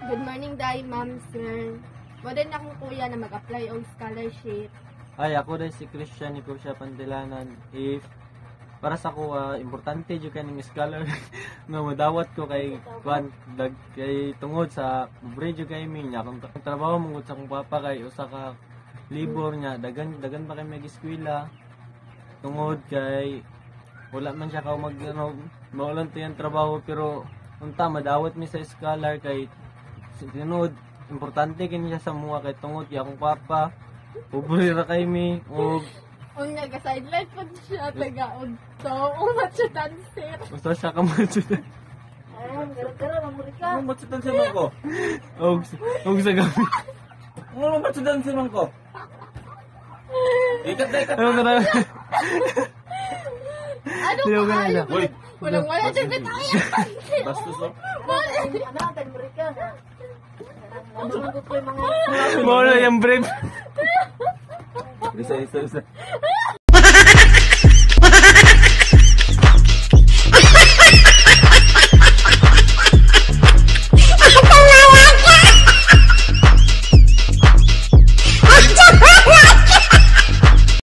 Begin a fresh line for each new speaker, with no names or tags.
Good morning, day, ma'am, sir. Mo din akong kuya na mag-apply og scholarship.
Ay, ako din si Christian ni siya Pantilanan. If para sa ko, importante jud kay ning scholar nga madawat ko kay kwan dag kay tungod sa pobre jud kay mi nya akong trabaho mong sa akong papa kay usa ka libor niya, dagan dagan pa kay may eskwela tungod kay wala man siya ka mag ano, maulan to yung trabaho, pero unta madawat mi sa scholar kay tinuod importante kini siya sa mua kay tungod kay akong papa pobre ra kay mi og
Unya ga sideline pa siya taga og to umat siya dancer.
Basta siya ka matsutan.
Ano matsutan sa man ko?
Og sa gabi.
Ano matsutan sa man ko? Ikat na ikat.
Ano na?
Ano
Di
ka
ba ganun
ayo?
siya?
Uy.
Walang wala siya bitaya.
Bastos oh.
Mao na yung brief.
Isa isa isa.